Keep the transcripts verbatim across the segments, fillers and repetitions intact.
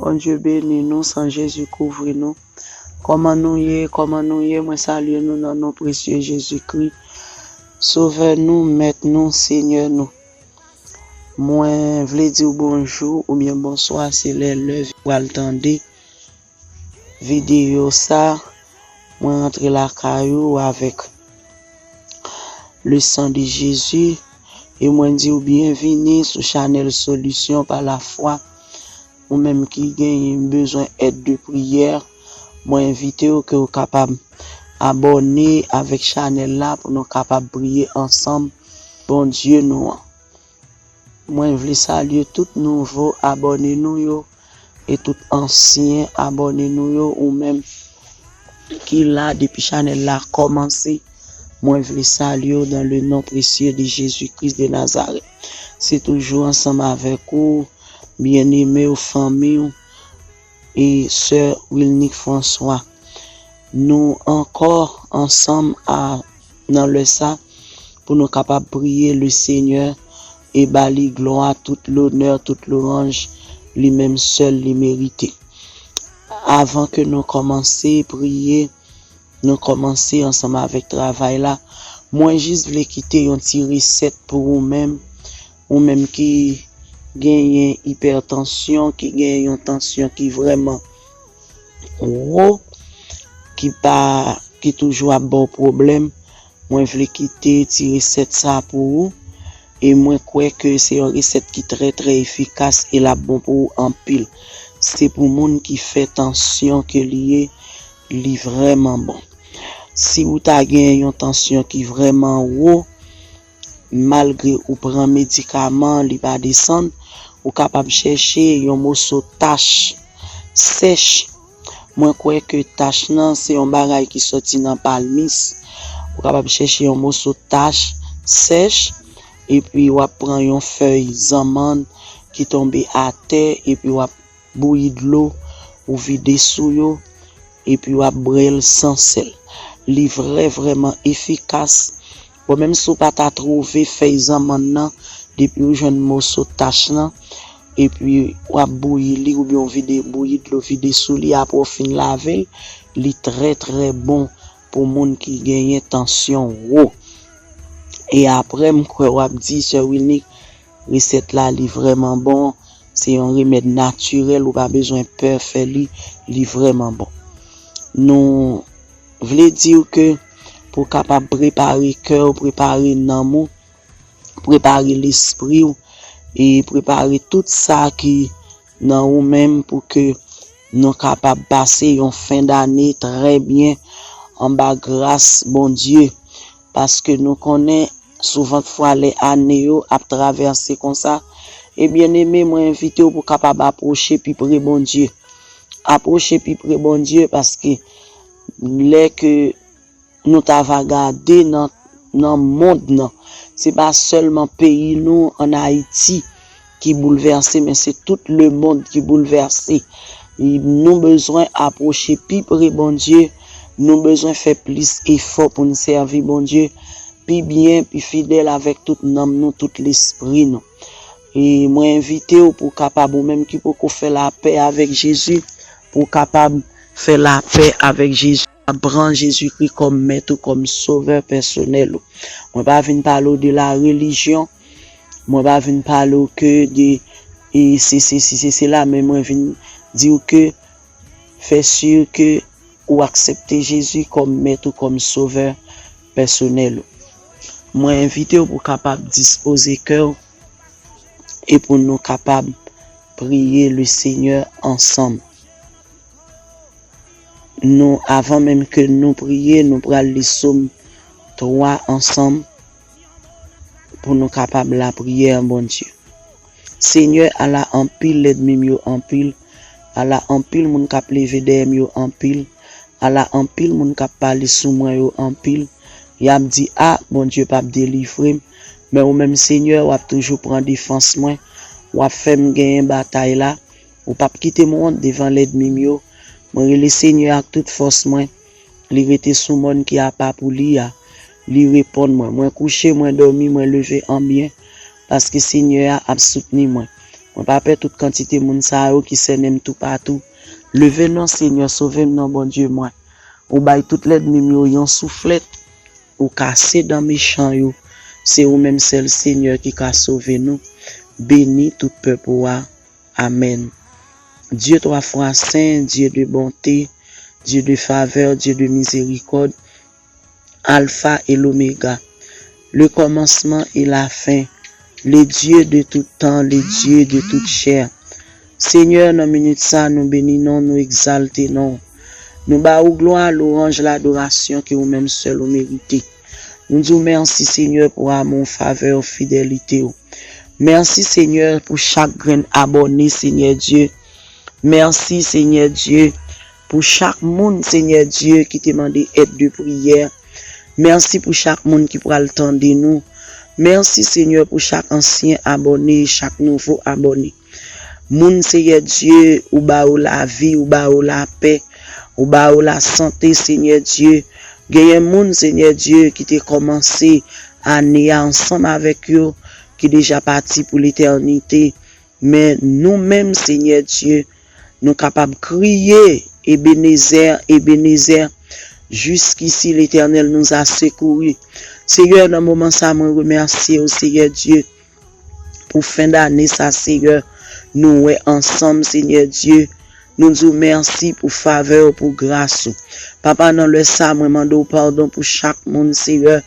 Bondye beni nou, san Jezi kouvri nou. Kòman nou ye? Kòman nou ye? Mwen salye nou nan non presye Jezikri, Sovè nou, Mèt nou, Senyè nou. Mwen vle di w bonjou oubyen bonswa, se lè lè w pral tande videyo sa. Mwen rantre lakay ou avèk le sang de Jésus e mwen di w byenvini sou chanèl Solisyon pa Lafwa. Ou menm ki genyen bezwen èd de priyè, mwen envite w ke w kapab abòne avèk chanèl la pou nou kapab priye ansanm Bondye nou an. Mwen vle salye tout nouvo abòne nou yo e tout ansyen abòne nou yo, ou menm ki la depi chanèl la kòmanse. Mwen vle salye w dans le nom précieux de Jésus-Christ de Nazareth. Se toujou ansanm avèk ou, byeneme w, fanmi w, e sè Wilnick François. Nou ankò ansanm a, nan lè sa pou nou kapab priye le Senyè e ba li glwa, tout lonè, tout lwanj, li menm sèl li merite. Avan ke nou kòmanse priye, nou kòmanse ansanm avèk travay la. Mwen jis vle kite yon ti resèt pou ou menm, ou menm ki genyen ipètansyon, ki genyen yon tansyon ki vrèman wo, ki pa, ki toujou ap ba w pwoblèm. Mwen vle kite ti resèt sa pou ou. E mwen kwè ke se yon resèt ki trè, trè efikas e l ap bon pou ou anpil. Se pou moun ki fè tansyon ke li ye, li vrèman bon. Si ou ta gen yon tansyon ki vrèman wo, malgre ou pran medikaman, li pa desann, ou kapab chèche yon moso tach sèch. Mwen kwè ke tach nan se yon bagay ki sòti nan palmis. Ou kapab chèche yon moso tach sèch, epi w ap pran yon fèy zanmann ki tonbe atè, epi w ap bouyi dlo, ou vide sou yo, epi w ap bwè l san sèl. Li vrè, vrèman efikas. Bon, menm si w pa ta twouve fèy zanmann nan, depi w jwenn moso tach nan, epi w ap bouyi li oubyen w vide, bouyi dlo, vide sou li, apre w fin lave l, li trè, trè bon pou moun ki genyen tansyon wo. E apre, m kwè w ap di, Sè Wilnick, resèt la, li vrèman bon. Se yon remèd natirèl, ou pa bezwen pè fè li, li vrèman bon. Nou vle di w ke pou w kapab prepare kè w, prepare nanm ou, prepare lespri w, e prepare tout sa ki nan ou menm pou ke nou kapab pase yon fen dane trè byen anba gras Bondye. Paske nou konnen souvantfwa lè ane yo ap travèse konsa, e byeneme, mwen envite w pou w kapab apwoche pi pre Bondye. Apwoche pi pre Bondye paske lè ke nou ta va gade nan, nan mond nan, se pa sèlman peyi nou ann Ayiti ki boulvèse, men se tout lemonn ki boulvèse. E nou bezwen apwoche pi pre Bondye, nou bezwen fè plis efò pou n sèvi Bondye pi byen, pi fidèl avèk tout nanm nou, tout lespri nou. E mwen envite w pou w kapab, ou menm ki poko fè lapè avèk Jezi, pou w kapab fè lapè avèk Jezi. Pran Jezikri kòm mèt ou, kòm sovè pèsonèl ou. Mwen pa vin pale w de la relijyon, mwen pa vin pale w ke de e se sesi, se sela, men mwen vin di w ke fè si ke ou aksepte Jezi kòm mèt ou, kòm sovè pèsonèl ou. Mwen envite w pou w kapab dispoze kè w e pou nou kapab priye le Senyè ansanm. Nou, avan menm ke nou priye, nou pral li Sòm twa ansanm pou nou kapab lapriyè, Bondye. Senyè, ala anpil lènmi m yo anpil, ala anpil moun k ap leve dèyè m yo anpil, ala anpil moun k ap pale sou mwen yo anpil. Y ap di, "A, Bondye p ap delivre m." Men ou menm, Senyè, w ap toujou pran defans mwen. W ap fè m genyen batay la. Ou p ap kite m wont devan lènmi m yo. Mwen rele Senyè ak tout fòs mwen. Li rete sou mòn ki apa pou li a. Li reponn mwen. Mwen kouche, mwen dòmi, mwen leve an byen, paske Senyè a ap soutni mwen. W Mwen pa pè tout kantite moun sa yo ki sènen m toupatou. Leve non, Senyè, sove m non, Bondye mwen. Ou bay tout lènmi m yo yon souflèt. Ou kase dan mechan yo. Se ou menm sèl, Senyè, ki ka sove nou. Beni tout pèp ou a. Amèn. Dieu trois fois saint, Dieu de bonté, Dieu de faveur, Dieu de miséricorde, Alpha et l'Oméga, le commencement et la fin, le Dieu de tout temps, le Dieu de toute chair. Senyè, nan minit sa, nou beni non, nou egzalte non. Nou ba ou glwa, lwanj, ladorasyon ke ou menm sèl ou merite. Nou di w mèsi, Senyè, pou amou, favè w, fidelite w. Mèsi, Senyè, pou chak grenn abòne, Senyè Dye. Mèsi, Senyè Dye, pou chak moun, Senyè Dye, ki te mande èd de priyè. Mèsi pou chak moun ki pral tande nou. Mèsi, Senyè, pou chak ansyen abòne e chak nouvo abòne. Moun, Senyè Dye, ou ba yo lavi, ou ba yo lapè, ou ba yo lasante, Senyè Dye. Genyen moun, Senyè Dye, ki te kòmanse ane a ansanm avèk yo, ki deja pati pou letènite. Men nou menm, Senyè Dye, nou kapab kriye, Ebenezè, Ebenezè, jiskisi Letènèl nous a secourus. Senyè, nan moman sa, mwen remèsye w, Senyè Dye, pou fen dane sa, Senyè, nou wè ansanm, Senyè Dye. Nou di w mèsi pou favè w, pou gras ou. Papa, nan lè sa, mwen mande w padon pou chak moun, Senyè,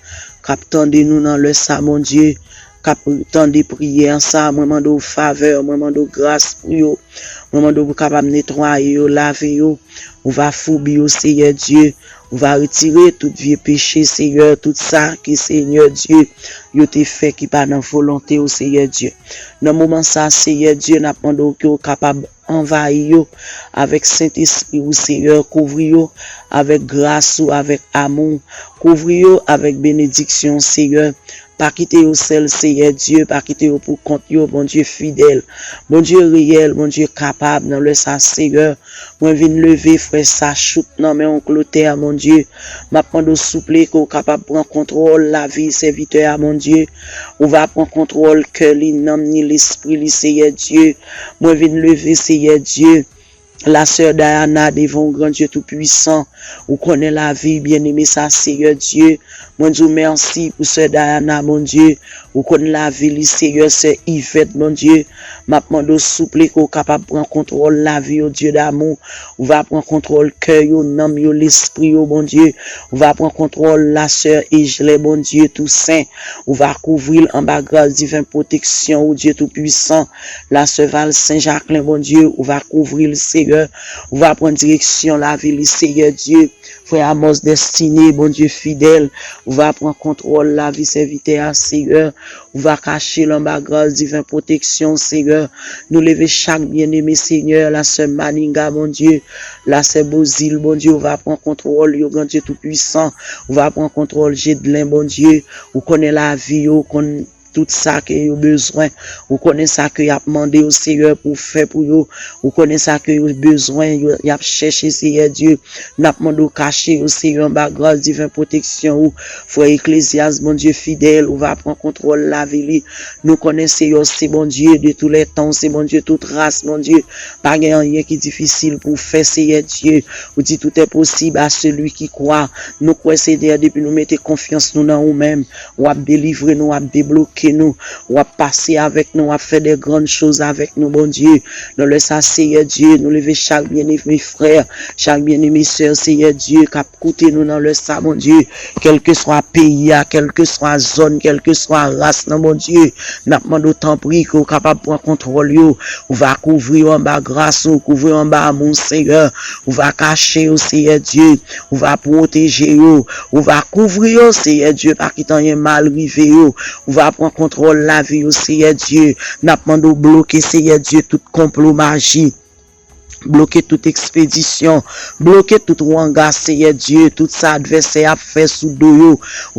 k ap tande nou nan lè sa, Bondye, k ap tande priyè sa. Mwen mande w favè, mwen mande w gras pou yo. Mwen mande w pou w kapab netwaye yo, lave yo. Ou va foubi yo, Senyè Dye. Ou va retire tout vye peche, Senyè, tout sa ki, Senyè Dye, yo te fè ki pa nan volonte w, Senyè Dye. Nan moman sa, Senyè Dye, n ap mande w ke w kapab anvayi yo avèk Sentespri w, Senyè, kouvri yo avèk gras ou, avèk amou, kouvri yo avèk benediksyon, Senyè. Pa kite yo sèl, Senyè Dye, pa kite yo pou kont yo, Bondye fidèl, Bondye reyèl, Bondye kapab. Nan lè sa, Senyè, mwen vin leve frè Sachouk nan men w, Klotè, Bondye. M ap mande w souple ke w kapab pran kontwòl lavi sèvitè a, Bondye. Ou va pran kontwòl kè li, nanm ni, lespri li, Senyè Dye. Mwen vin leve, Senyè Dye, la sè Dayana devan w, Gran Dye Toupisan. Ou konnen lavi byeneme sa, Senyè Dye. Mwen di w mèsi pou sè Dayana, Bondye. Ou konn lavi li, Senyè, sè Ivèt, Bondye. M ap mande w souple ke w kapab pran kontwòl lavi yo, Dye damou. Ou va pran kontwòl kè yo, nanm yo, lespri yo, Bondye. Ou va pran kontwòl la sè Ejlè, Bondye Tousen. Ou va kouvri l anba gras diven pwoteksyon ou, Dye Toupisan. La sè Valsen Jaklen, Bondye, ou va kouvri l, Senyè. Ou va pran direksyon lavi li, Senyè Dye. Frè Amos Destine, Bondye fidèl, ou va pran kontwòl lavi sèvitè a, Senyè. Ou va kache l anba gras diven pwoteksyon, Senyè. Nou leve chak byeneme, Senyè, la sè Maninga, Bondye, la sè Bozil, Bondye, ou va pran kontwòl yo, Gran Dye Toupisan. Ou va pran kontwòl Jedlen, Bondye. Ou konnen lavi yo, ou konn tout sa ke yo bezwen. Ou konnen sa ke y ap mande w, Senyè, pou w fè pou yo. Ou konnen sa ke yo bezwen, yo, y ap chèche, Senyè Dye. N ap mande w kache yo, Senyè, anba gras diven pwoteksyon ou. Frè Eklezyas, Bondye fidèl, ou va pran kontwòl lavi li. Nou konnen, Senyè, w se Bondye de tou lè tan, w se Bondye tout ras, Bondye. Pa gen anyen ki difisil pou w fè, Senyè Dye. Ou di, tout est possible à celui qui croit. Nou kwè, Senyè, depi nou mete konfyans nou nan ou menm, w ap delivre nou, w ap debloke nou, w ap pase avèk nou, w ap fè de grann choz avèk nou, Bondye. Nan lè sa, Seyè Dye, nou leve chak byeneme frè, chak byeneme sè, Seyè Dye, k ap koute nou nan lè sa, Bondye. Kèlkeswa peyi a, kèlkeswa zòn, kèlkeswa ras nan, Bondye, n ap mande w tanpri ke w kapab pran kontwòl yo. Ou va kouvri yo anba gras ou, kouvri yo anba amou, Seyè. Ou va kache yo, Seyè Dye. Ou va pwoteje yo. Ou va kouvri yo, Seyè Dye, pa kite anyen mal rive yo. Ou va pran kontwòl lavi yo, Seyè Dye. N ap mande w bloke, Seyè Dye, tout konplo maji. Bloke tout ekspedisyon, bloke tout wanga, Seyè Dye, tout sa advèsè ap fè sou do yo,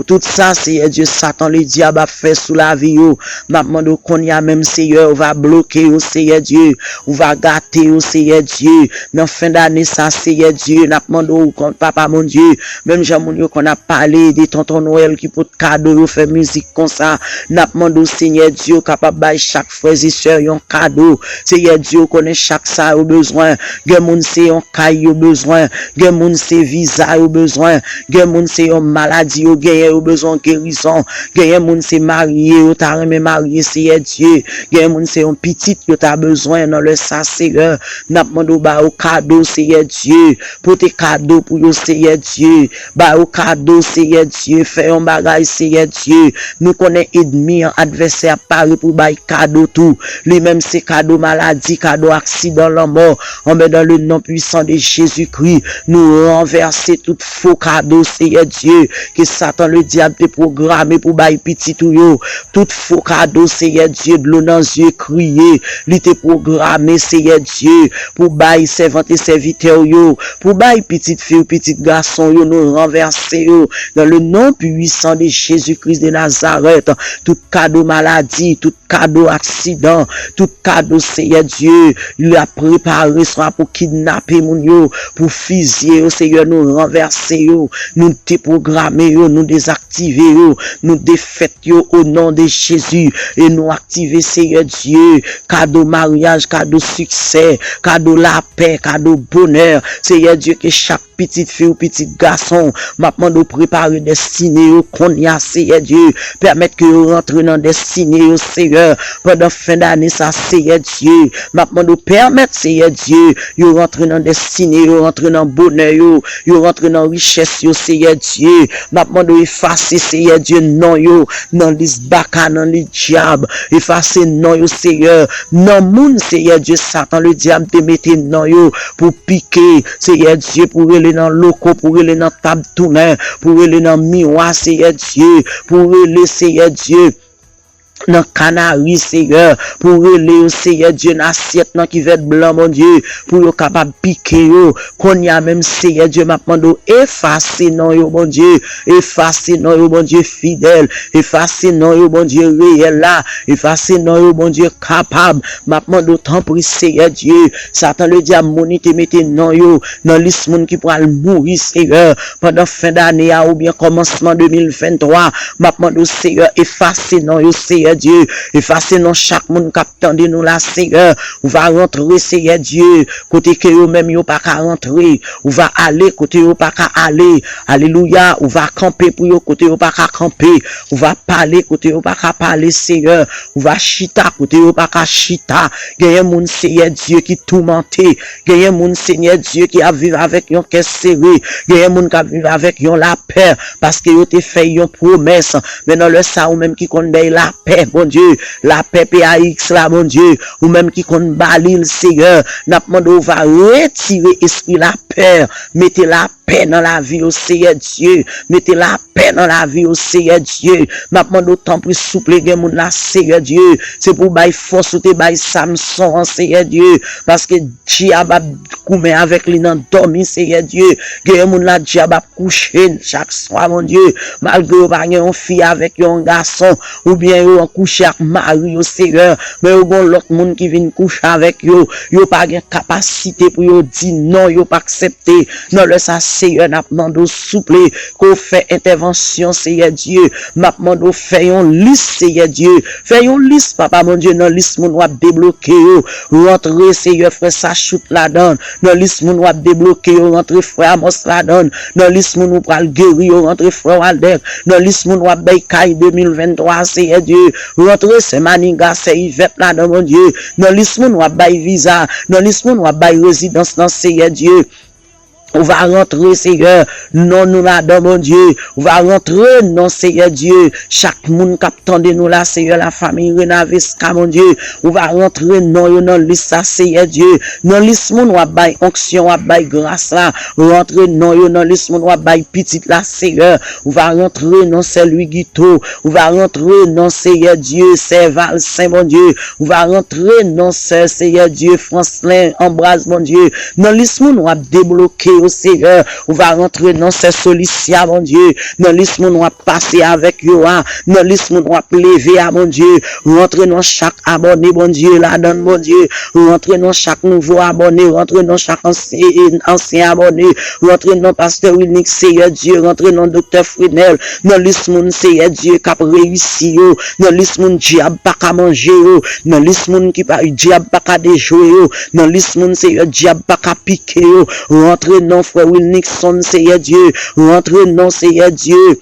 tout sa, Seyè Dye, Satan ledyab ap fè sou lavi yo. N ap mande w kounye a menm, Seyè, ou va bloke yo, Seyè Dye, ou va gate yo, Seyè Dye. Nan fen dane sa, Seyè Dye, n ap mande w, Papa Bondye, menm jan moun yo konn ap pale de Tonton Nwèl ki pot kado, yo fè mizik konsa, n ap mande w, Senyè Dye, ou kapab bay chak frè e sè yon kado. Seyè Dye, ou konnen chak sa yo bezwen. Gen moun se yon kay yo bezwen. Gen moun se viza yo bezwen. Gen moun se yon maladi yo genyen, yo bezwen gerizon. Genyen moun se marye yo ta renmen marye, Seyè Dye. Genyen moun se yon pitit yo ta bezwen nan lè sa, Seyè. N ap mande w ba yo kado, Seyè Dye. Pote kado pou yo, Seyè Dye. Ba yo kado, Seyè Dye. Fè yon bagay, Seyè Dye. Nou konnen ènmi an, advèsè a, pare pou bay kado tou. Li menm se kado maladi, kado aksidan, lanmò. Anben, dans le nom puissant de Jésus-Christ, nou ranvèse tout fo kado, Seyè Dye, ke Satan ledyab te pwograme pou bay pitit ou yo. Tout fo kado, Seyè Dye, dlo nan zye, kriye, li te pwograme, Seyè Dye, pou bay sèvant e sèvitè w yo, pou bay pitit fi w, pitit gason w yo, nou ranvèse yo. Dans le nom puissant de Jésus-Christ de Nazareth, tout kado maladi, tout kado aksidan, tout kado, Seyè Dye, li ap prepare swa pou kidnape moun yo, pou fizye yo, Seyè, nou ranvèse yo, nou depwograme yo, nou dezaktive yo, nou defèt yo, o non de Jezi, e nou aktive, Seyè Dye, kado maryaj, kado siksè, kado lapè, kado bonè. Seyè Dye, ke chak pitit fi w, pitit gason w, m ap mande w prepare destine yo kounye a, Seyè Dye. Pèmèt ke yo rantre nan destine yo, Seyè, pandan fen dane sa, Seyè Dye. M ap mande w pèmèt, Seyè Dye, yo rantre nan destine yo, rantre nan bonè yo, yo rantre nan richès yo, Seyè Dye. M ap mande w efase, Seyè Dye, non yo nan lis baka, nan lis dyab. Efase non yo, Seyè, nan moun, Seyè Dye, Satan ledyab te mete non yo pou pike, Seyè Dye, pou rele nan loko, pou rele nan tab tounen, pou rele nan miwa, Seyè Dye, pou rele, Seyè Dye, nan kanari, Seyè, pou rele yo, Seyè Dye, nan asyèt nan kivèt blan, Bondye, pou yo kapab pike yo. Kounye a menm, Seyè Dye, m ap mande w efase non yo, Bondye, efase non yo, Bondye fidèl, efase non yo, Bondye reyèl la, efase non yo, Bondye kapab. M ap mande w, tanpri, Seyè Dye, Satan ledyab, moun li te mete non yo nan lis moun ki pral mouri, Seyè, pandan fen dane a oubyen kòmansman de mil venntwa. M ap mande w, Seyè, efase non yo, Seyè Dye. Efase non chak moun k ap tande nou la, Seyè. Ou va rantre, Seyè Dye, kote ke yo menm yo pa ka rantre. Ou va ale kote yo pa ka ale. Alelouya. Ou va kanpe pou yo kote yo pa ka kanpe. Ou va pale kote yo pa ka pale, Seyè. Ou va chita kote yo pa ka chita. Genyen moun, Seyè Dye, ki toumante. Genyen moun, Senyè Dye, ki ap viv avèk yon kè sere. Genyen moun k ap viv avèk yon lapè, paske yo te fè yon pwomès. Men nan lè sa, ou menm ki konn bay lapè, Bondye, lapè P A X la, Bondye, ou menm ki konn ba li l, Seyè, n ap mande w va retire espri lapè, mete lapè nan lavi yo, Seyè Dye, mete lapè nan lavi yo, Seyè Dye. M ap mande w, tanpri, souple, gen moun la, Seyè Dye, se pou w bay fòs ou te bay Samson an, Seyè Dye, paske dyab ap goumen avèk li nan dòmi, Seyè Dye. Gen moun la, dyab ap kouche chak swa, Bondye, malgre yo pa gen yon fi avèk yon gason, oubyen yo an kouche ak mari yo, Seyè, men yo gen lòt moun ki vin kouche avèk yo, yo pa gen kapasite pou yo di non, yo pa aksepte. Nan lè sa, Seyè, n ap mande w, souple, ke w fè entèvansyon, Seyè Dye. M ap mande w fè yon lis, Seyè Dye. Fè yon lis, Papa Bondye, nan lis moun w ap debloke yo. Rantre, Seyè, frè Sachout ladan l. Nan lis moun w ap debloke yo, rantre frè Amòs ladan l. Nan lis moun ou pral geri yo, rantre frè Waldèk. Nan lis moun w ap bay kay de mil venntwa, Seyè Dye, rantre sè Maniga, sè Ivèt ladan, Bondye. Nan lis moun w ap bay viza, nan lis moun w ap bay rezidans nan, Seyè Dye. Ou va rantre, Seyè, non nou ladan, Bondye. Ou va rantre, non, Seyè Dye. Chak moun k ap tande nou la, Seyè, la famiy Renaveska, Bondye. Ou va rantre non yo nan lis la, Seyè Dye. Nan lis moun w ap bay onksyon, w ap bay gras la. Rantre non yo nan lis moun w ap bay pitit la, Seyè. Ou va rantre non sè Louis Guito. Ou va rantre non Seyè Dye, sè Valsen, Bondye. Ou va rantre non sè Seyè Dye, Franslin Ambraz, Bondye. Nan lis moun w ap debloke yo, Seyè. Ou va rantre non sè Solisya, Bondye. Nan lis moun w ap pase avèk yo a, nan lis moun w ap leve a, Bondye. Rantre nan chak abòne, Bondye, ladann, Bondye. Rantre nan chak nouvo abòne, rantre nan chak ansyen, ansyen abòne. Rantre nan pastè Wilnick, Seyè Dye, rantre nan doktè Frenel, nan lis moun, Seyè Dye, k ap reyisi yo, nan lis moun dyab pa ka manje yo, nan lis moun ki pa, dyab pa ka dejwe yo, nan lis moun, Seyè, dyab pa ka pike yo. Rantre non frè Wilnickson, Seyè Dye. Rantre non, Seyè Dye.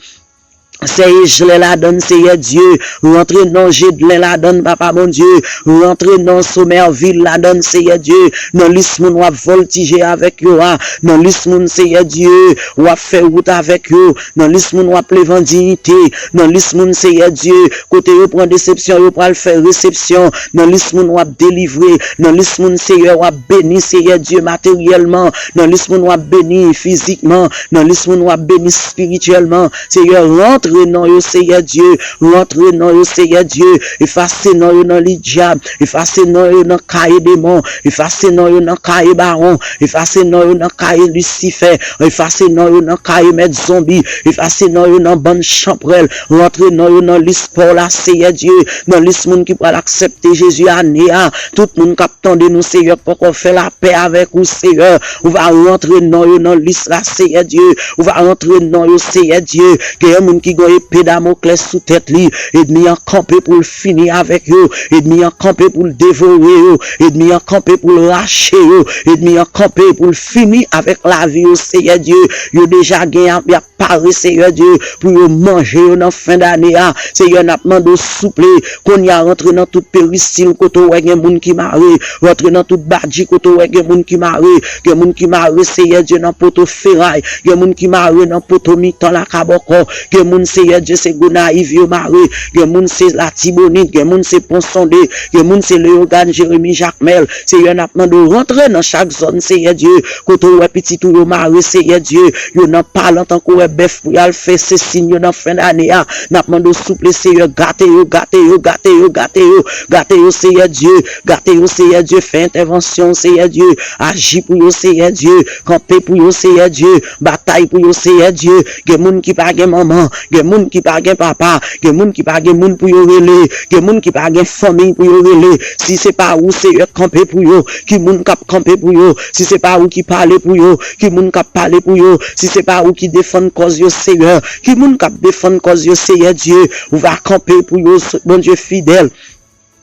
Sè Ejlè ladann, Seyè Dye. Rantre non Jedlen ladann, Papa Bondye. Rantre non Somerville ladann, Seyè Dye. Nan lis moun w ap vòltije avèk yo a. Nan lis moun, Seyè Dye, w ap fè wout avèk yo. Nan lis moun w ap leve an diyite. Nan lis moun, Seyè Dye, kote yo pran desepsyon, yo pral fè resepsyon. Nan lis moun w ap delivre. Nan lis moun, Seyè, w ap beni, Seyè Dye, materyèlman. Nan lis moun w ap beni fizikman. Nan lis moun w ap beni espirityèlman. Seyè, rantre non yo, Seyè Dye. Rantre non yo, Seyè Dye. Efase non yo nan li dyab. Efase non yo nan kaye demon. Efase non yo nan kaye bawon. Efase non yo nan kaye Lisifè. Efase non yo nan kaye mèt zonbi. Efase non yo nan bann chanpwèl. Rantre non yo nan lis pa w la, Seyè Dye. Nan lis moun ki pral aksepte Jezi ane a. Tout moun k ap tande nou, Seyè, k poko fè lapè avèk ou, Seyè. Ou va rantre non yo nan lis la, Seyè Dye. Ou va rantre non yo, Seyè Dye. Gen yon moun ki gen epe Damoklès sou tèt li. Ènmi an kanpe pou l fini avèk yo. Ènmi an kanpe pou l devore yo. Ènmi an kanpe pou l rache yo. Ènmi an kanpe pou l fini avèk lavi yo, Seyè Dye. Yo deja gen, y ap pare, Seyè Dye, pou yo manje yo nan fen dane a. Seyè, n ap mande w souple, kounye a rantre nan tout peristil kote w wè gen moun ki mare, rantre nan tout badji kote w wè gen moun ki mare, gen moun ki mare, Seyè Dye, nan poto feray, gen moun ki mare nan poto mitan Lakabòkò, gen moun, Seyè Dye, se Gonayiv yo mare, gen moun se Latibonit, gen moun se Pon Sonde, gen moun se Leyogàn, Jeremi, Jakmèl. Seyè, n ap mande w rantre nan chak zòn, Seyè Dye, kote w wè pitit ou yo mare, Seyè Dye, yo nan palan tankou wè bèf pou y al fese sin yo nan fen dane a. N ap mande w souple, Seyè, gate yo, gate yo, gate yo, gate yo, gate yo, Seyè Dye, gate yo, Seyè Dye, fè entèvansyon, Seyè Dye, aji pou yo, Seyè Dye, kanpe pou yo, Seyè Dye, batay pou yo, Seyè Dye. Gen moun ki pa gen manman, gen moun ki pa gen papa, gen moun ki pa gen moun pou yo rele, gen moun ki pa gen fanmi pou yo rele. Si se pa ou, Seyè, kanpe pou yo, ki moun k ap kanpe pou yo? Si se pa ou ki pale pou yo, ki moun k ap pale pou yo? Si se pa ou ki defann kòz yo, Seyè, ki moun k ap defann kòz yo, Seyè Dye? Ou va kanpe pou yo, Bondye fidèl.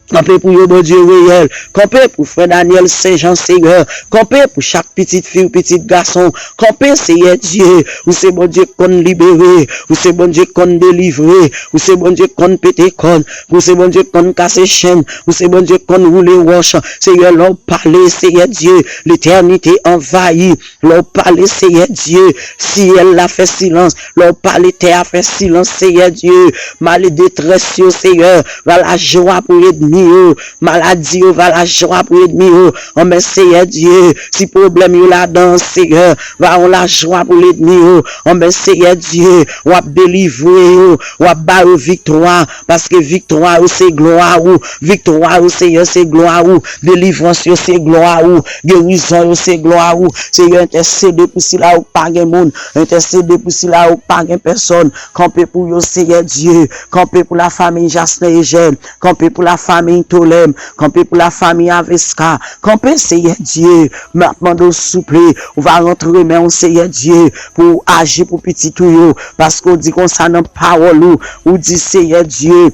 Kanpe pou yo, Bondye reyèl. Kanpe pou frè Daniel Saint Jean, Seyè. Kanpe pou chak pitit fi w, pitit gason. Kanpe, Seyè Dye. Ou se Bondye k konn libere. Ou se Bondye k konn delivre. Ou se Bondye k konn pete kòn. Ou se Bondye k konn kase chenn. Ou se Bondye k konn woule wòch. Seyè, lè w pale, Seyè Dye, letènite anvayi. Lè w pale, Seyè Dye, syèl la fè silans. Lè w pale, tè a fè silans, Seyè Dye. Maldetrès yo, Seyè, va lajwa pou ènmi yo. Maladi yo va lajwa pou ènmi yo. Anben, Seyè Dye, si pwoblèm yo ladan, Seyè, va yon lajwa pou lènmi yo. Anben, Seyè Dye, w ap delivre yo, w ap ba yo viktwa, paske viktwa yo se glwa ou. Viktwa yo, Seyè, se glwa ou. Delivrans yo, se glwa ou. Gerizon yo, se glwa ou. Seyè, entèsede pou sila yo k pa gen moun. Entèsede pou sila yo k pa gen pèsòn. Kanpe pou yo, Seyè Dye. Kanpe pou lafanmi Jaslen Ejèn. Kanpe pou lafanmi Tolèm. Kanpe pou lafanmi Aveska. Kanpe, Seyè Dye. M ap mande w, souple, ou va rantre men w, Seyè Dye, pou w aji pou pitit ou yo. Paske w di konsa nan pawòl ou. Ou di, Seyè Dye,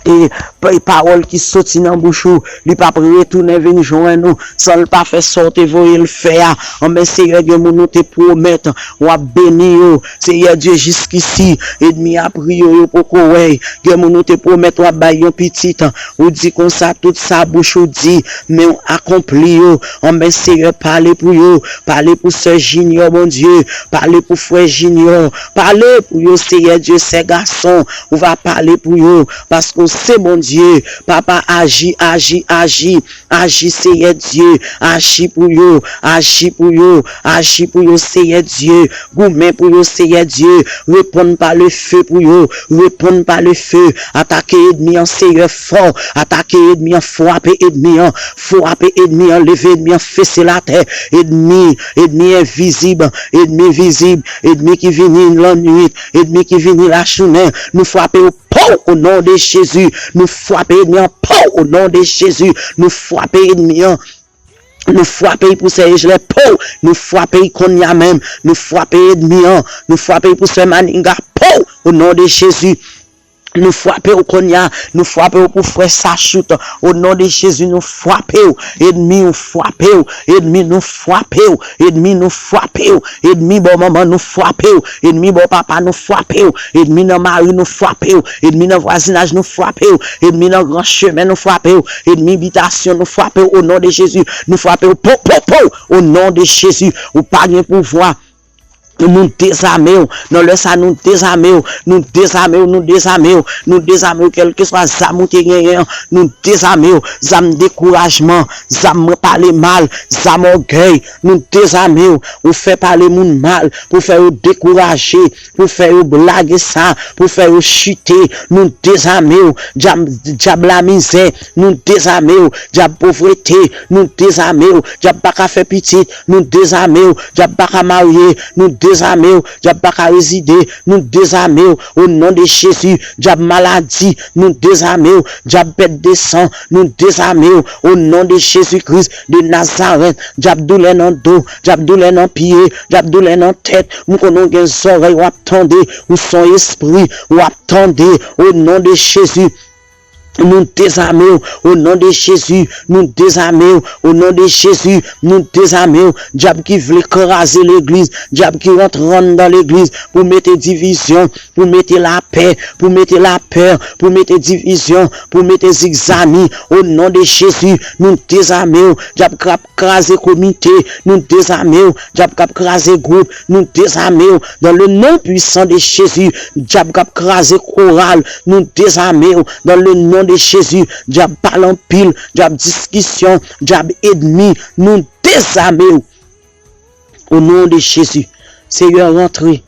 e pawòl ki soti nan bouch ou, li p ap retounen vin jwenn ou, san l pa fè sa w te voye l fè a. Anben, Seyè, gen moun ou te pwomèt w ap beni yo. Seyè Dye, jiskisi, ènmi a priye w, yo poko wè. Gen moun ou te pwomèt w ap bay yon pitit. Ou di konsa, tout sa bouch ou di, men w akonpli yo. Anben, Seyè, pale pou yo. Pale pou sè Junior, Bondye. Pale pou frè Junior. Pale pou yo, Seyè Dye, sè gason. Ou va pale pou yo. Paske w se Bondye. Papa, aji, aji, aji. Aji, Seyè Dye. Aji pou yo. Aji pou yo. Aji pou yo, Seyè Dye. Goumen pou yo, Seyè Dye. Reponn pa le feu pou yo. Reponn pa le feu. Atake ènmi an, Seyè, fò. Atake ènmi an, frape ènmi an. Frape ènmi an, leve ènmi an, fese l atè. Ènmi, ènmi envizib, ènmi vizib, ènmi ki vini lannwit, ènmi ki vini lajounen. Nou frape w, pow, o non de Jezi. Nou frape ènmi an, pow, o non de Jezi. Nou frape ènmi an. Nou frape l pou sè Ejlè, pow! Nou frape l kounye a menm. Nou frape ènmi an. Nou frape l pou sè Maniga, pow! O non de Jezi. Nou frape w kounye a. Nou frape w pou frè Sachout. O non de Jezi, nou frape w. Ènmi, ou frape w. Ènmi, nou frape w. Ènmi, nou frape w. Ènmi bò manman, nou frape w. Ènmi bò papa, nou frape w. Ènmi nan mari, nou frape w. Ènmi nan vwazinaj, nou frape w. Ènmi nan gran chemen, nou frape w. Ènmi bitasyon, nou frape w. O non de Jezi, nou frape w. Po, po, po! O non de Jezi, ou pa gen pouvwa. Nou dezame w. Nan lè sa, nou dezame w. Nou dezame w, nou dezame w. Nou dezame w, kèlkeswa zam ou te genyen an, nou dezame w. Zam dekourajman, zam mwen pale mal, zam ògèy, nou dezame w. Ou fè pale moun mal pou fè yo dekouraje, pou fè yo lage sa, pou fè yo chite. Nou dezame w. Dyab, dyab lamizè, nou dezame w. Dyab povrete, nou dezame w. Dyab pa ka fè pitit, nou dezame w. Dyab pa ka marye, nou dezame w. Dyab pa ka rezide, nou dezame w. O non de Jezi, dyab maladi, nou dezame w. Dyab pèt de san, nou dezame w. O non de Jezi Kris de Nazarèt, dyab doulè nan do, dyab doulè nan pye, dyab doulè nan tèt, m konnen w gen zòrèy, w ap tande, ou se yon espri, w ap tande. O non de Jezi, nou dezame w. O non de Jezi, nou dezame w. O non de Jezi, nou dezame w. Dyab ki vle kraze legliz, dyab ki rantre anndan legliz pou mete divizyon, pou mete lapè, pou mete lapè, pou mete divizyon, pou mete zigzani. O non de Jezi, nou dezame w. Dyab k ap kraze komite, nou dezame w. Dyab k ap kraze gwoup, nou dezame w. Dans le nom puissant de Jésus, dyab k ap kraze koral, nou dezame w. Dans le nom de Jésus, dyab pale anpil, dyab diskisyon, dyab ènmi, nou dezame w. O non de Jezi, Seyè, rantre.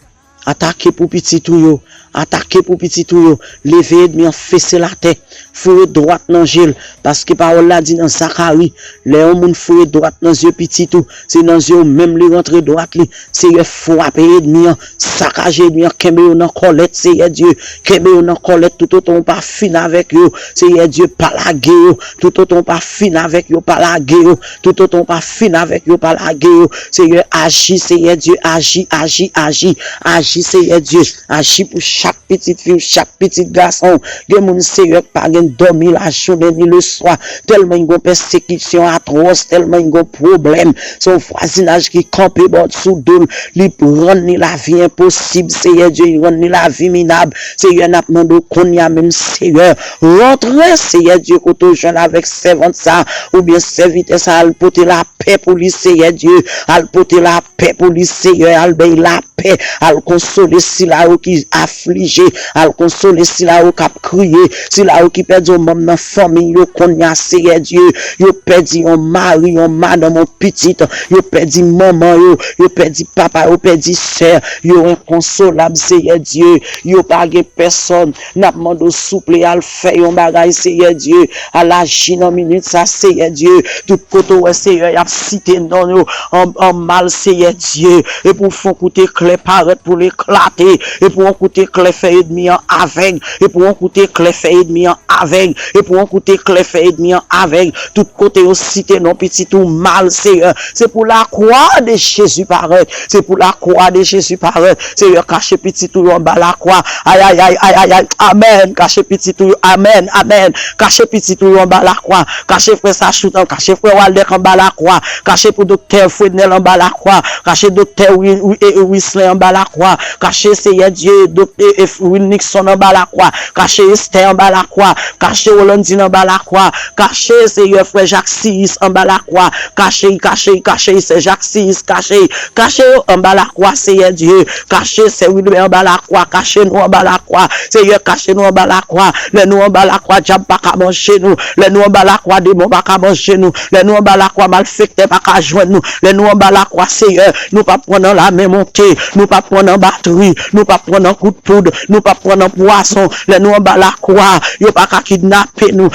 Atake pou pitit ou yo. Atake pou pitit ou yo. Leve ènmi an, fese l atè. Foure dwat nan je l. Paske pawòl la di nan Zakari, lè yon moun foure dwat nan zye pitit ou, se nan zye w menm li rantre dwat li. Seyè, frape ènmi an. Sakaje ènmi an. Kenbe yo nan kòlèt, Seyè Dye. Kenbe yo nan kòlèt toutotan w pa fin avèk yo. Seyè Dye, pa lage yo. Toutotan w pa fin avèk yo, pa lage yo. Toutotan w pa fin avèk yo, pa lage yo. Seyè, aji, Seyè Dye, aji, aji, aji. Aji, Seyè Dye, aji pou chak pitit fi w, chak pitit gason w. Gen moun, Seyè, k pa gen dòmi lajounen ni leswa. Tèlman y gon pèsekisyon atwòs, tèlman y gon pwoblèm. Se yon vwazinaj ki kanpe bò sou do l. Li rann li lavi enposib, Seyè Dye, li rann li lavi minab. Seyè, n ap mande w kounye a menm, Seyè, rantre, Seyè Dye, kote w jwenn avèk sèvant sa, oubyen sèvitè sa, al pote lapè pou li, Seyè Dye, al pote lapè pou li, Seyè, al bay lapè, al konsole sila yo ki aflije, al konsole sila yo k ap kriye, sila yo ki pèdi yon manm nan fanmi yo kounye a, Seyè Dye, yo pèdi yon mari, yon madanm, yon pitit, yo pèdi manman yo, yo pèdi papa, yo pèdi sè, yo enkonsolab, Seyè Dye, yo pa gen pèsòn. N ap mande w, souple, al fè yon bagay, Seyè Dye, al aji nan minit sa, Seyè Dye. Tout kote w wè, Seyè, y ap site non yo an, an mal, Seyè Dye, epi w fè yon kout eklè, parèt pou l eklate, e pou yon kout eklè fè ènmi an avèg, e pou yon kout eklè fè ènmi an avèg, e pou yon kout eklè fè ènmi an avèg. Tout kote yo site non pitit ou mal, Seyè, se pou lakwa de Jezi parèt, se pou lakwa de Jezi parèt. Seyè, kache pitit ou yo anba lakwa. Ayayay, ayayay, amèn. Kache pitit ou yo, amèn, amèn. Kache pitit ou yo anba lakwa. Kache frè Sachout an, kache frè Waldèk anba lakwa. Kache pou doktè Frednel anba lakwa. Kache doktè Wi- Wi- e- e- Wisley anba lakwa. Kache, Seyè Dye, doktè e- Wilnixon anba lakwa. Kache Estè anba lakwa. Kache Rolandine anba lakwa. Kache, Seyè, frè Jaksis anba lakwa. Kache, kache, kache, sè Jaksis, kache, kache yo anba lakwa, Seyè Dye. Kache sè Wilbè anba lakwa. Kache nou anba lakwa. Seyè, kache nou anba lakwa. Lè nou anba lakwa, dyab pa ka manje nou. Lè nou anba lakwa, demon pa ka manje nou. Lè nou anba lakwa, malfektè pa ka jwenn nou. Lè nou anba lakwa, Seyè, nou p ap pran nan lamen monte. Nou p ap pran nan batri. Nou p ap pran nan kout poud. Nou p ap pran nan pwazon. Lè nou anba lakwa, yo pa ka kidnape nou.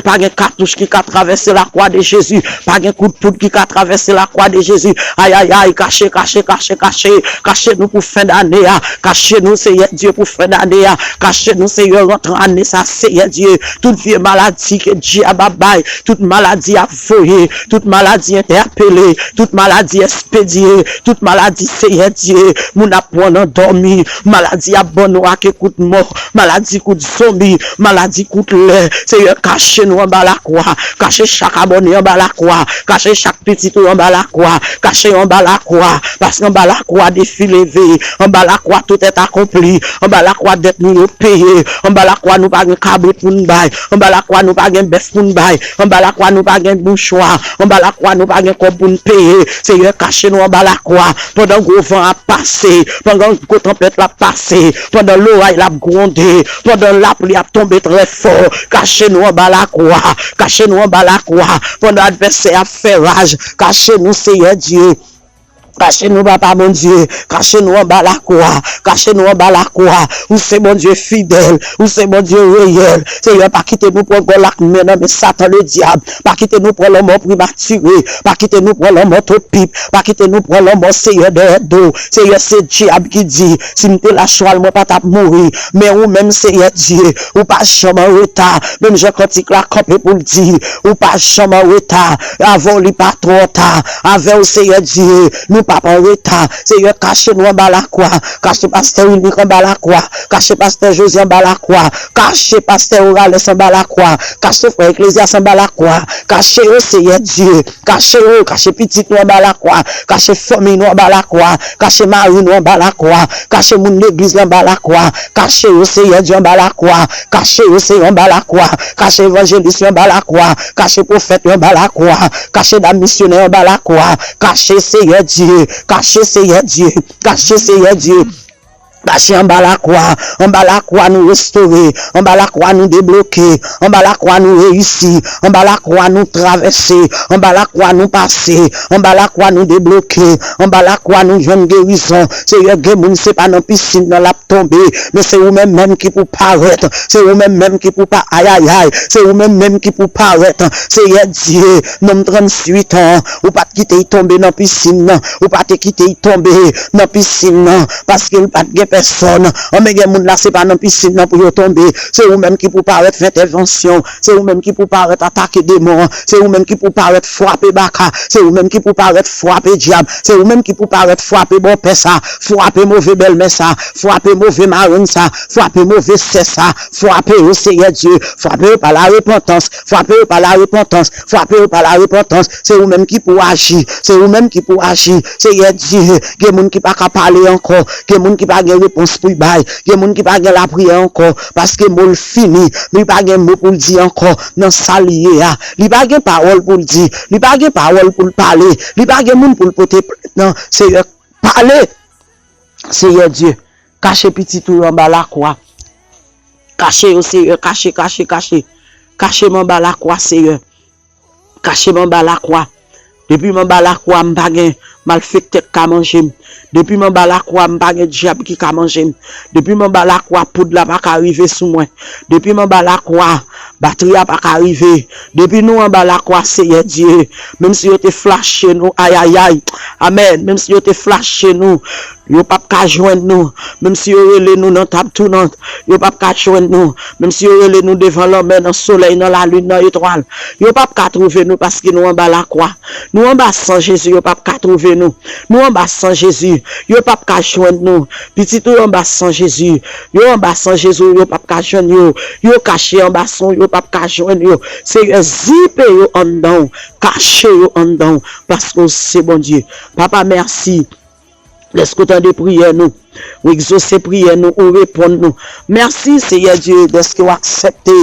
Pa gen katouch ki ka travèse lakwa de Jezi. Pa gen kout poud ki ka travèse lakwa de Jezi. Ayayay, kache, kache, kache, kache. Kache nou pou fen dane a. Kache nou, Seyè Dye, pou fen dane a. Kache nou, Seyè, rantre ane sa, Seyè Dye. Tout vye maladi ke dyab ap bay, tout maladi ap voye, tout maladi entèpele, tout maladi espedye, tout maladi, Seyè Dye, moun ap pran nan dòmi, maladi ap ban nou ake kout mò, maladi kout zonbi, maladi kout lè. Seyè, kache nou anba lakwa, kache chak abòne anba lakwa, kache chak pitit ou anba lakwa, kache yo anba lakwa, paske anba lakwa defi leve, anba lakwa tout est accompli, anba lakwa dèt nou yo peye, anba lakwa nou pa gen kabrit pou n bay, anba lakwa nou pa gen bèf pou n bay, anba lakwa nou pa gen mouchwa, anba lakwa nou pa gen kòb pou n peye. Seyè, kache nou anba lakwa, pandan gwo van ap pase, pandan gwo tanpèt la ap pase, pandan loray la ap gwonde, pandan lapli ap tonbe trè fò, kache nou anba lakwa, kache nou anba lakwa, pandan advèsè ap fè raj, kache nou, Seyè Dye. Kache nou, Papa Bondye, kache nou anba lakwa, kache nou anba lakwa. Ou se Bondye fidèl, ou se Bondye reyèl. Seyè, pa kite nou pran gòl ak men nan men Satan Ledyab. Pa kite nou pran lanmò primatire. Pa kite nou pran lanmò topip. Pa kite nou pran lanmò, Seyè, dèyè do. Seyè, se dyab ki di, si m te lach chwal, mwen pa t ap mouri. Men ou menm, Seyè Dye, ou pa janm an reta. Menm jan kantik la kanpe pou l di, ou pa janm an reta. Avè w, li pa twò ta. Avè w, Seyè Dye, nou p ap an reta. Seyè, kache nou anba lakwa. Kache pastè Wilnick anba lakwa. Kache pastè José anba lakwa. Kache pastè Orales anba lakwa. Kache frè Eklezyas anba lakwa. Kache yo, Seyè Dye. Kache yo, kache pitit nou anba lakwa. Kache fanmi nou anba lakwa. Kache mari nou anba lakwa. Kache moun legliz la anba lakwa. Kache yo, Seyè Dye, anba lakwa. Kache yo, Seyè, anba lakwa. Kache evanjelis yo anba lakwa. Kache pwofèt yo anba lakwa. Kache dam misyonè yo anba lakwa. Kache, Seyè Dye. Kache, Seyè Dye. Kache, Seyè Dye. Kache anba lakwa. Anba lakwa nou restore. Anba lakwa nou debloke. Anba lakwa nou reyisi. Anba lakwa nou travèse. Anba lakwa nou pase. Anba lakwa nou debloke. Anba lakwa nou jwenn gerizon. Seyè, gen moun se pa nan pisin nan l ap tonbe. Men se ou menm menm ki pou parèt. Se ou menm menm ki pou pa ayayay. Se ou menm menm ki pou parèt. Seyè Dye, nonm tranntuit an, ou pa t kite l tonbe nan pisin nan. Ou pa te kite l tonbe nan pisin nan. Paske l pa t gen pèsòn. Anben gen moun la, se pa nan pisin nan pou yo tonbe. Se ou menm ki pou parèt fè entèvansyon. Se ou menm ki pou parèt atake demon an. Se ou menm ki pou parèt frape baka. Se ou menm ki pou parèt frape dyab. Se ou menm ki pou parèt frape bòpè sa. Frape move bèlmè sa. Frape move marenn sa. Frape move sè sa. Frape yo, Seyè Dye. Frape yo pa larepantans. Frape yo pa larepantans. Frape yo pa larepantans. Se ou menm ki pou aji. Se ou menm ki pou aji. Seyè Dye, gen moun ki pa ka pale ankò. Gen moun ki pa gen repons pou y bay. Gen moun ki pa gen lapriyè ankò. Paske mo l fini. Li pa gen mo pou l di ankò nan sa l ye a. Li pa gen pawòl pou l di. Li pa gen pawòl pou l pale. Li pa gen moun pou l pote plent nan. Seyè, pale. Seyè Dye, kache pitit ou yo anba lakwa. Kache yo, Seyè, kache, kache, kache. Kache m anba lakwa, Seyè. Kache m anba lakwa. Depi m anba lakwa, m pa gen malfektè k ka manje m. Depi m anba lakwa, m pa gen dyab ki ka manje m. Depi m anba lakwa, poud la pa ka rive sou mwen. Depi m anba lakwa, batri a pa ka rive. Depi nou anba lakwa, Seyè Dye, menm si yo te flache nou, ayayay, amèn, menm si yo te flache nou, Yo p ap ka jwenn nou, menm si yo rele nou nan tab tounant, yo p ap ka jwenn nou, menm si yo rele nou devan lanmè, nan solèy, nan lalin, nan etwal, yo p ap ka twouve nou paske nou anba lakwa. Nou anba san Jezi, yo p ap ka twouve nou. Nou anba san Jezi, yo p ap ka jwenn nou. Pitit ou anba san Jezi, yo anba san Jezi, yo p ap ka jwenn yo. Yo kache anba san, yo p ap ka jwenn yo. Seyè, zipe yo anndan w, kache yo anndan w, paske w se Bondye. Papa, mèsi. Dèske w tande priyè nou, ou egzose priyè nou, ou reponn nou. Mèsi, Seyè Dye, dèske w aksepte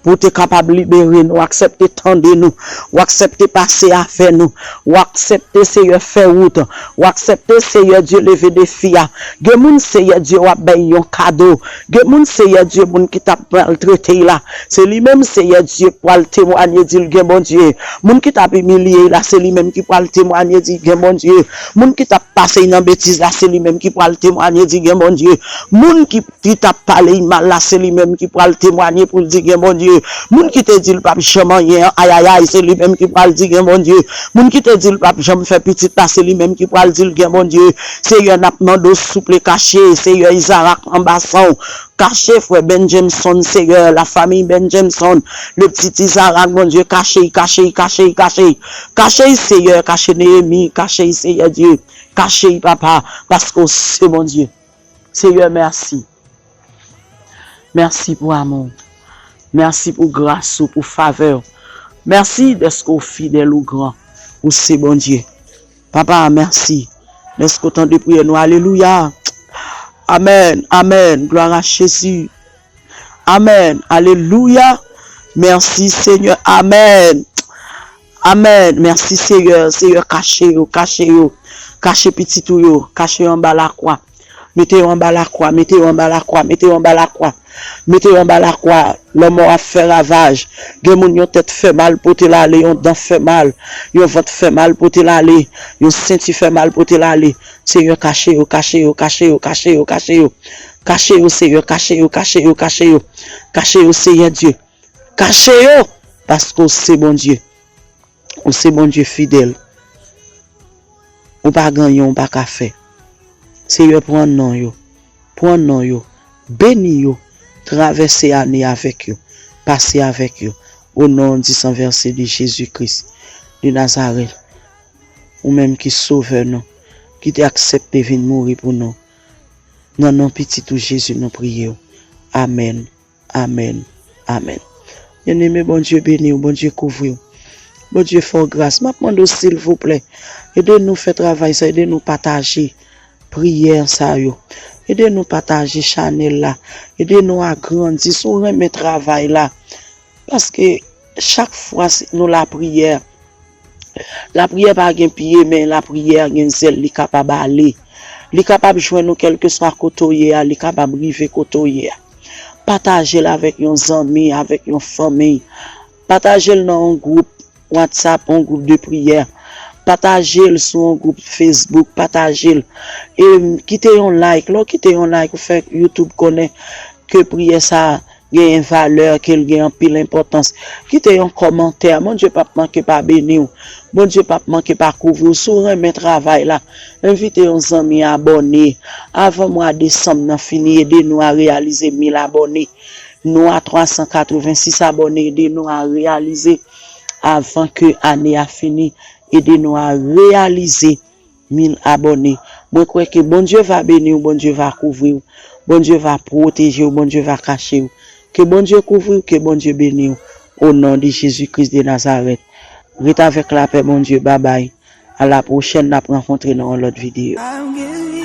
pou w te kapab libere nou, w aksepte tande nou, w aksepte pase avè nou, w aksepte, Seyè, fè wout, w aksepte, Seyè Dye, leve defi a. Gen moun, Seyè Dye, w ap bay yon kado. Gen moun, Seyè Dye, moun ki t ap maltrete y la, se li menm, Seyè Dye, pral temwanye, di l gen Bondye. Moun ki t ap imilye y la, se li menm ki pral temwanye, di l gen Bondye. Moun ki t ap pase y nan betiz la, se li menm ki pral temwanye, di gen Bondye. Moun ki, ki t ap pale y mal la, se li menm ki pral temwanye pou l di gen Bondye. Moun ki te di l p ap janm anyen an, ayayay, se li menm ki pral di gen Bondye. Moun ki te di l p ap janm fè pitit la, se li menm ki pral di l gen Bondye. Seyè, n ap mande w souple kache, Seyè, Izarak anba san w. Kache frè Benjemson, Seyè, la famille Benjemson, le petit Izarak, Bondye, kache y, kache y, kache y, kache y. Kache y, Seyè, kache Neyemi, kache y, Seyè Dye. Kache y, papa, paske w se Bondye. Seyè, mèsi. Mèsi pou amou w. Mèsi pou gras ou, pou favè w. Mèsi dèske w fidèl, ou gran. Ou se Bondye. Papa, mèsi. Dèske w tande priyè nou. Alelouya. Amèn. Amèn. Glwa a Jezi. Amèn. Alelouya. Mèsi, Senyè. Amèn. Amèn. Mèsi, Seyè. Seyè, kache yo, kache yo. Kache pitit ou yo. Kache yo anba lakwa. Mete yo anba lakwa, mete yo anba lakwa, mete yo anba lakwa. Mete yo anba lakwa. Lanmò ap fè ravaj. Gen moun yon tèt fè mal pote l ale, yon dan fè mal, yon vant fè mal pote l ale, yon senti fè mal pote l ale. Seyè, kache yo, kache yo, kache yo, kache yo, kache yo. Kache yo, Seyè, kache yo, kache yo, kache yo. Kache yo, Seyè Dye. Kache yo, paske w se Bondye. Ou se Bondye fidèl. Ou pa gen anyen ou pa ka fè. Seyè, pran non yo. Pran non yo. Beni yo. Travèse ane avèk yo. Pase avèk yo. O non di san vèse de Jezi Kris de Nazarèt. Ou menm ki sovè nou, ki te aksepte vin mouri pou nou. Nan non pitit ou Jezi nou priye w. Amèn. Amèn. Amèn. Byeneme, Bondye beni w, Bondye kouvri w. Bondye fè w gras. M ap mande w, silvouplè, ede nou fè travay sa, ede nou pataje priyè sa yo. Ede nou pataje chanèl la. Ede nou agrandi. Si w renmen travay la, paske chak fwa si nou lapriyè, lapriyè pa gen pye, men lapriyè gen zèl, li kapab ale. Li kapab jwenn ou kèlkeswa kote w ye a, li kapab rive kote w ye a. Pataje l avèk yon zanmi, avèk yon fanmi. Pataje l nan yon gwoup WhatsApp, yon gwoup de priyè. Pataje l sou yon gwoup Facebook, pataje l. E kite yon like. Lè w kite yon like, ou fè YouTube konnen ke priyè sa a genyen valè, ke l gen anpil enpòtans. Kite yon kòmantè. Bondye p ap manke pa beni w. Bondye p ap manke pa kouvri w. Si w renmen travay la, envite yon zanmi abòne. Avan mwa desanm nan fini, ede nou a reyalize mil abòne. Nou a twa san katrevensis abòne, ede nou a reyalize avan ke ane a fini, ede nou a reyalize mil abòne. Mwen kwè ke Bondye va beni w, Bondye va kouvri w, Bondye va pwoteje w, Bondye va kache w. Ke Bondye kouvri w, ke Bondye beni w. O non de Jezi Kris de Nazarèt. Ret avèk lapè Bondye. Babay. A la pwochèn, n ap rankontre nan yon lòt videyo.